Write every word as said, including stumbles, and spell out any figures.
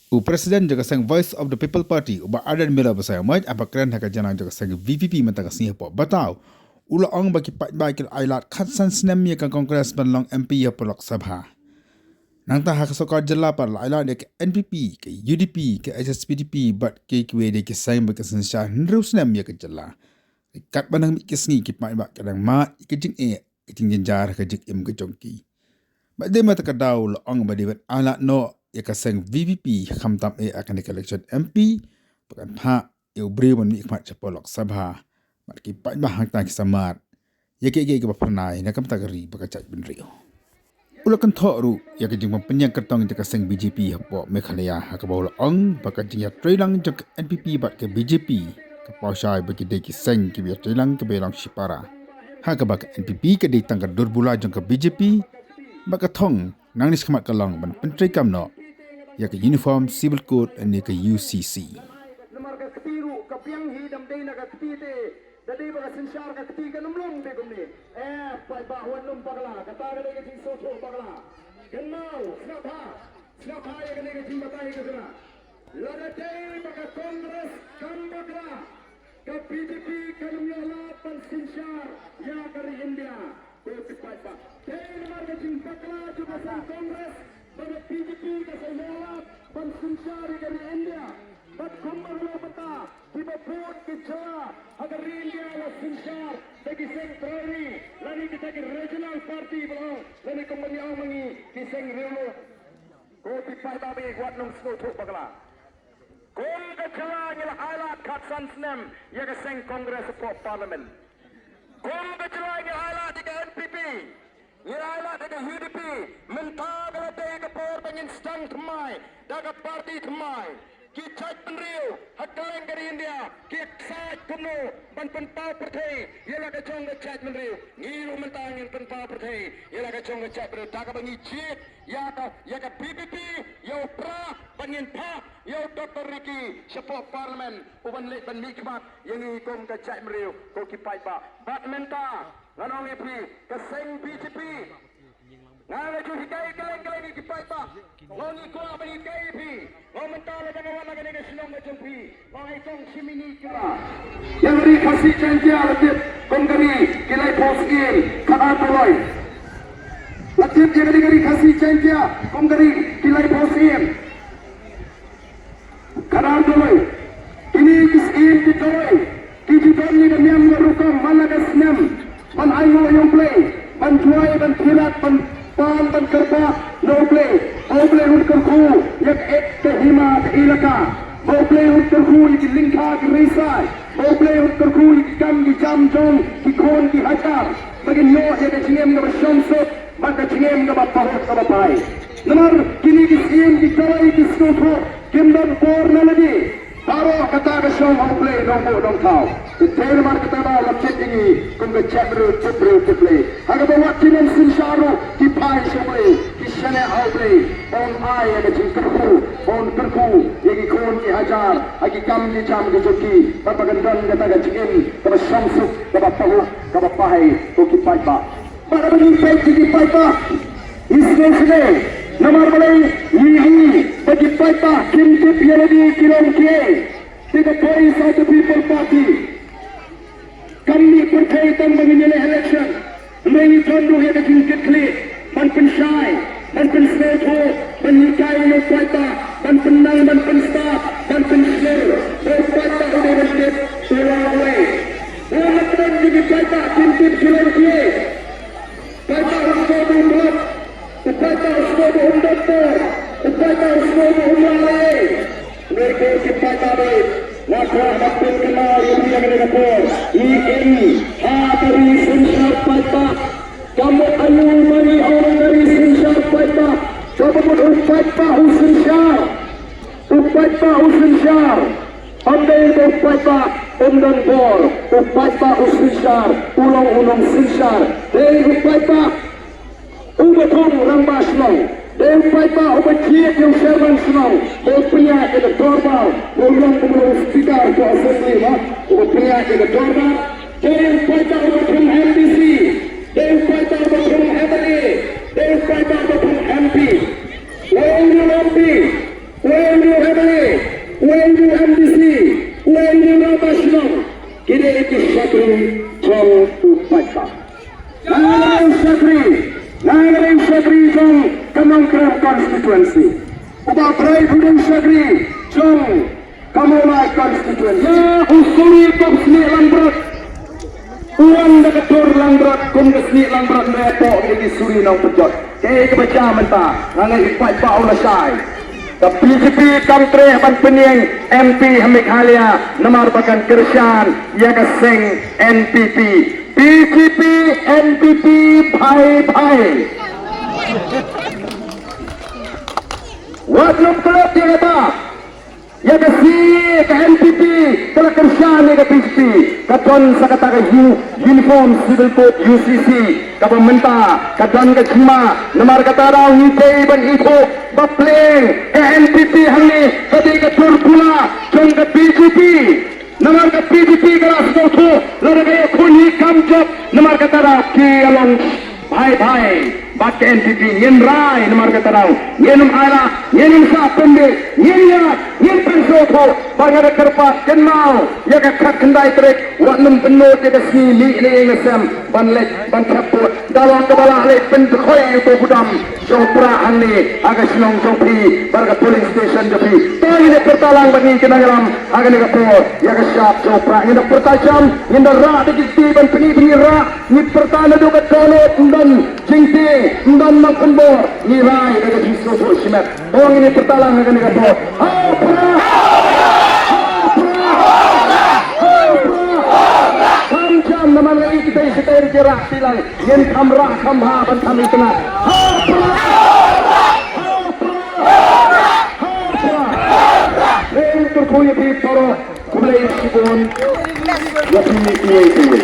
U President jong ka seng Voice of the People Party, u Bah Ardent Miller Basaiawmoit, haba kren ha ka jingialang jong ka seng V P P mynta ka sngi hapoh Bataw, u la ong ba ki paidbah ki la ailad khatsan snem ïa ka Congress ban long M P hapoh Lok Sabha. Nangta ha ka sorkar jylla pat la ailad ïa ka N P P, ka U D P, ka H S P D P bad kiwei de ki seng ba ki synshar hynriew snem ïa ka jylla. Katba nang mih ki sngi ki paidbah ki dang mad ïa ka jingeh, ka jingjynjar ha ka jingim ka jong ki. Bad dei mynta ka daw la ong ba dei ban ailad noh ïa ka seng V P P khamtam eh ha kane ka election M P ba kan phah ïa u briew ban mihkhmat shapoh Lok Sabha. Bad ki paidbah hangta ki sa mad ïa kiei kiei kiba phyrnai na ka bynta ka ri bad ka jaitbynriew. U la kynthoh ruh ïa ka jingbym pynïeng kyrtong jong ka seng B J P hapoh Meghalaya, ha kaba u la ong ba ka jingïatreilang jong ka N P P bad ka B J P ka paw shai ba ki dei ki seng kiba ïatreilang kiba ïalong shipara, ha kaba ka N P P ka dei tang ka dur bula jong ka B J P. Bad ka thong nangne shakhmat ka long ban pyntreikam noh ïa ka Uniform Civil Code ne ka U C C. Namar ka kti ruh ka biang hi, dam dei na ka kti te, da dei ba ka synshar ka kti kan ym long te kumne. Eh, paidbah wat nym bakla, kata ka dei ka jingsngewthuh bakla. Kynmaw, sngap bha, sngap bha ïa kane ka jingbatai ka jong nga. Lada dei ba ka Congress kam bakla, ka B J P kan ym ïoh lad ban synshar ïa ka ri India. Ko ki paidbah, dei namar ka jingbakla jong ka seng Congress ba ka B J P ka sa ïoh lad ban synshar ïa ka ri India. Bad kumba ruh mynta kiba bun ki jylla ha ka ri India la synshar da ki seng Drewry lane kita ki regional party ba long, lane kumba ngi ong ma ngi ki seng riewlum. Ko ki paidbah, wat nym sngewthuh bakla. Kum ka jylla ngi la ailad khatsan snem ïa ka seng Congress hapoh Parliament. Kum ka jylla ngi la ailad ïa ka N P P, ngi la ailad ïa ka U D P. Mynta ka la dei ka por ba ngin sdang thymmai da ka party thymmai. Ki jaitbynriew ha kylleng ka ri India ki excited kumno ban pynpaw pyrthei ïa la ka jong ka jaitbynriew. Ngi ruh mynta ngin pynpaw pyrthei ïa la ka jong ka jaitbynriew da kaba ngi jied ïa ka, ïa ka B J P, ïa u Prah, ban ngin phah ïa u Doctor Ricky shapoh Parliament u ban leit ban mihkhmat ïa ngi kum ka jaitbynriew. Ko ki paidbah, bad mynta ngan ong ïa phi, ka seng B J P, nga la ju hikai kylleng kylleng ïa ki paidbah. Nga ong ngi kwah ban hikai ïa phi. Nga ong mynta la dang wan na kane ka shnong ka jong phi. Ïa ka ri Khasi Jaiñtia la tip kum ka ri ki laiphew syiem khadar doloi. La tip ïa ka ri Khasi Jaiñtia kum ka ri ki laiphew syiem khadar doloi. Kine ki syiem ki doloi ki ju don ïa ka niam ka rukom man la ka snem. Ban ainguh ïa U Blei, ban duwai, ban khie lad, ban pan, ban kyrpad na U Blei. Ba U Blei un kyrkhu ïa ka et ka hima ka elaka. Ba U Blei un kyrkhu ïa ki lyngkha ki risa. Ba U Blei un kyrkhu ïa ki kam ki jam jong ki khun ki hajar. Ba kin ïoh ïa ka jingim kaba shongshit bad ka jingim kaba pahuk kaba phai. Namar kine ki syiem ki doloi ki sngewthuh kim don por na lade. Baroh kata ka shong ha U Blei Nongbuh Nongthaw. Te namar kata ba la tip ïa ngi kum ka jaitbynriew tip briew tip Blei. Ha kaba wat ki nongsynshar ruh ki phai sha U Blei, ki shaniah ha U Blei ba un ai ïa ka jingkyrkhu, ba un kyrkhu ïa ki khun ki hajar ha ki kam ki jam ki jong ki, bad ba kan don kata ka jingim kaba shongshit, kaba pahuk, kaba phai, ko ki paidbah. Bad haba ngi peit ïa ki paidbah, ngi sngewsynei namar balei ngi ïohi ba ki paidbah kim tip ïa lade ki long kiei. Te ka Voice of the People Party kam mih pyrthei tang ba ngin ïaleh election. Hynrei ngi don ruh ïa ka jingkitkhlieh ban pynshai, ban pynsngewthuh, ban hikai ïa u paidbah, ban pynnang, ban pynstad, ban pynshlur ba u paidbah u dei ban tip u long uei. Ba la pyndonkam ïa ki paidbah kim tip ki long kiei. Paidbah u sngew ba um hok, u paidbah u sngew ba um don bor, u paidbah u sngew ba um lah leh. Hynrei ko ki paidbah, nga kwah ban pynkynmaw ïa phi ha kane ka por, ngi im ha ka ri synshar paidbah. Ka mut aïu ba ngi ong ka ri synshar paidbah? Kaba mut u paidbah u synshar. U paidbah u synshar. Ym dei ba u paidbah um don bor. U paidbah u synshar, u long u nongsynshar. Dei u paidbah uba thung rangbah shnong. Dei u paidbah uba jied ïa u chairman shnong. Uba pynïaid ïa ka dorbar. Uba long kumno u speaker ka assembly, ma, uba pynïaid ïa ka dorbar. Dei u paidbah uba thung M D C. Dei u paidbah uba thung M L A. Dei u paidbah uba thung M P. Uei u M P? Uei u jong u paidbah. Nga dei u shakri, nga dei u shakri jong ka Nongkrem constituency. U Bah Bright u dei u shakri jong ka Mawlai constituency. Ïa u suri pop snieh langbrot. U wan da ka dur langbrot, kum ka snieh langbrot, hynrei hapoh ka dei suri nongpynjot. Kaei kaba jia mynta, nga ngeit u paidbah u la shai. Ka B J P kam treh ban pynïeng M P ha Meghalaya namar ba kan kyrshan ïa ka seng N P P. B J P N P P bhai bhai. Wat nym klet ïa kata. Ïa ka C A A, ka N P P ka la kyrshan ïa ka B J P. Ka don sa kata ka u-, Uniform Civil Code, U C C, kaba mynta ka don ka jingma. Namar kata daw ngi dei ban ithuh ba pleng ka N P P hangne ka dei ka dur pula jong ka B J P. Namar ka B J P ka la sngewthuh lada ka ïakhun hi kam jop. Namar kata daw ki ïa long bhai bhai bad ka N P P. Ngin rai namar kata daw ngin ym ailad, ngin ym sah pynbeit, ngin ïaid, ngin pynsngewthuh. Bad nga da kyrpad kynmaw ïa ka khatkhyndai tarik, wat nym pynnud ïa ka sngi mih na ïing na sem ban leit ban thep vote. Da long kaba lah leit pyndkhoi ïa uto u dam jong u Prah hangne ha ka shnong jong phi bad ka polling station jong phi. To ngin ïa pyrta lang bad ngi ki nongïalam ha kane ka por ïa ka shap jong u Prah. Ngin da pyrta jam, ngin da rah da ki kti ban pyni ba ngi rah. Ngi pyrta naduh ka dohnud, ym don jingtieng, ym don nongkynbor. Ngi rai da ka jingsngewthuh shimet. To ngin ïa pyrta lang ha kane ka por. Ha u Prah! Ha u Prah! Ha u Prah! Kham jam namar nga i kita i sitei ri ki rah kti lang. Ngin kham rah kham bha ban kham itynnad. Ha u Prah! Ha u Prah! Ha u Prah! Ngin kyrkhu ïa phi baroh. Khublei shibun. Ïa phi kiwei kiwei.